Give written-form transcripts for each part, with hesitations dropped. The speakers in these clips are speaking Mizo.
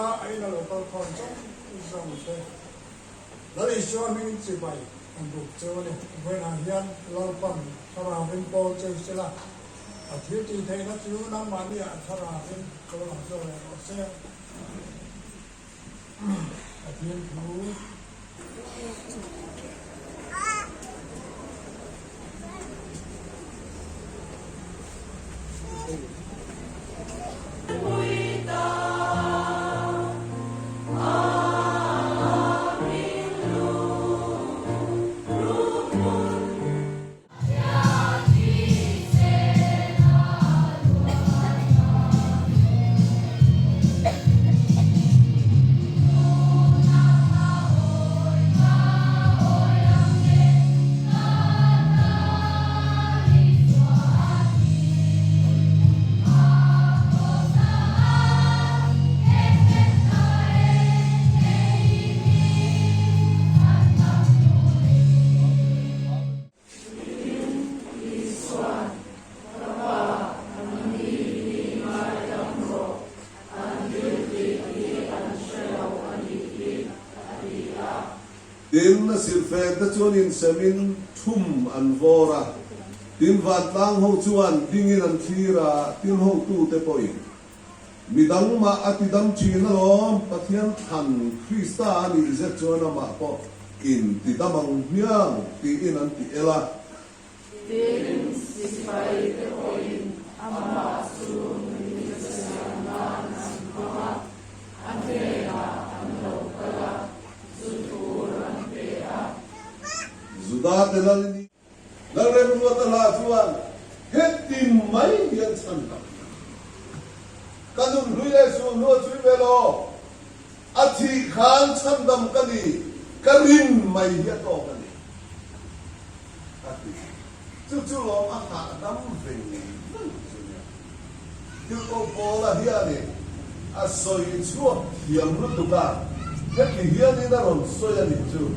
a ina lo kal khawm zawng zawng te Lal Isua hmingin chibai kan buk cheu a ni. Vawiinah hian Lalpan thlarauin pawl cheu sela, a thil tih theihna chu nangmahniah thlarauin lo lang zawk leh rawh se. Pathian thu. Tin, Isua'n, Ka Pa, anni hi ngaidam rawh, an thil tih hi an hre lo a nih hi, a ti a. Tin, a silhfen te chuan insemin thum an vawr a, tin vantlang ho chuan dingin an thlir a, tin hotute pawhin, Midang mah a ti dam thin alawm, Pathian thlan Krista a nih zet chuan amah pawh in ti dam ang hmiang tiin an ti el a. Tin, sipai te pawhin amah chu mi siam nan an hmang a, a hnenah an lo kal a, zu tur an pe a. Juda te lal i ni. Lalremruata hla chuan heti mai hian chhan tak a. Ka nun hlui leh sul hnu a chhui ve lo. A thih khan chhandam ka ni, ka rin mai hi a tawk a ni, a ti. Chu chu lawm a hahdam veng veng chu nia. Thil ko Paula hianin a sawi chhuak thiam lutuk a, heti hianin a rawn sawi a nih chu,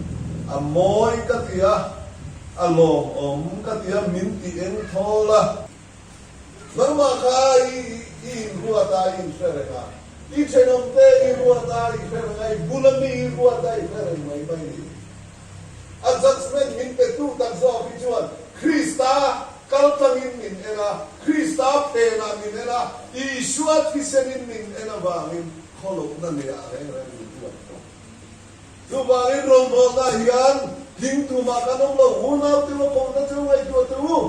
a mawi ka ti a, a lawmawm ka ti a, min ti eng thawl a. Nangmah kha i i inruat a, i inhre reng a, i thenawmte i ruat a, i hre reng a, i bula mi i ruat a, i hre reng mai mai ni. A judgement min petu tak zawk hi chuan Krista kaltlangin min en a, Krista phenah min en a, Isua thisenin min en avangin khawlohna neiah reng reng min buat tawh. Chuvangin rawngbawlna hian tling tumah kan awm lo, unau te lawkawmna chu ngaihtuah teh u.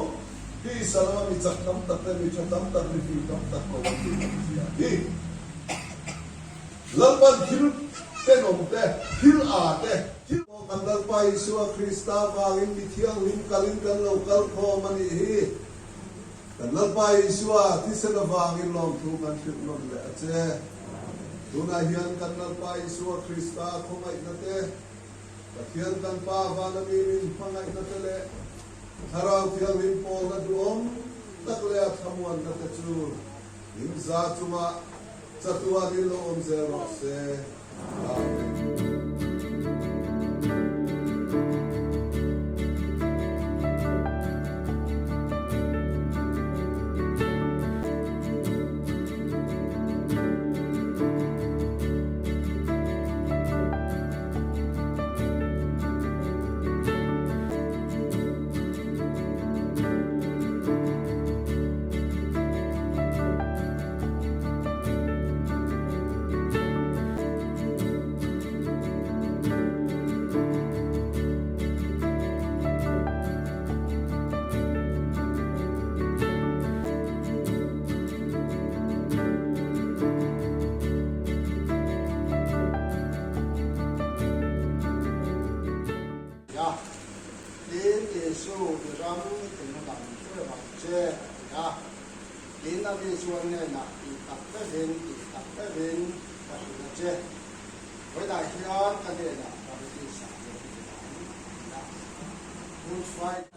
Tisa lama mi chak tam tak te, mi tha tam tak, mi fing tam tak ko an tih tak zia hi. Lalpan thil tenawm te, thil â te, thil. Kan Lalpa Isua Krista vangin mi thianghlim kalin kan lo kal khawm a nih hi. Kan Lalpa Isua thisen avangin lawmthu kan hrilh nawn leh a che. Tunah hian kan Lalpa Isua Krista khawngaihna te, Pathian kan Pa vana mi min hmangaihna te leh Thlarau Thianghlim pawlna duhawm tak leh a thlamuanna te chu in za chungah Chatuan in lo awm zel rawh se. Amen. Ya, tin Jesu i ram i tum hunah min hre reng ang che, a ti a. Tin, a mi chuan hnenah tih tak vevin, tih tak vevin ka hrilh a che. Vawiinah hian ka hnenah Paradis-ah lo ti ang, a ti a. Good Friday.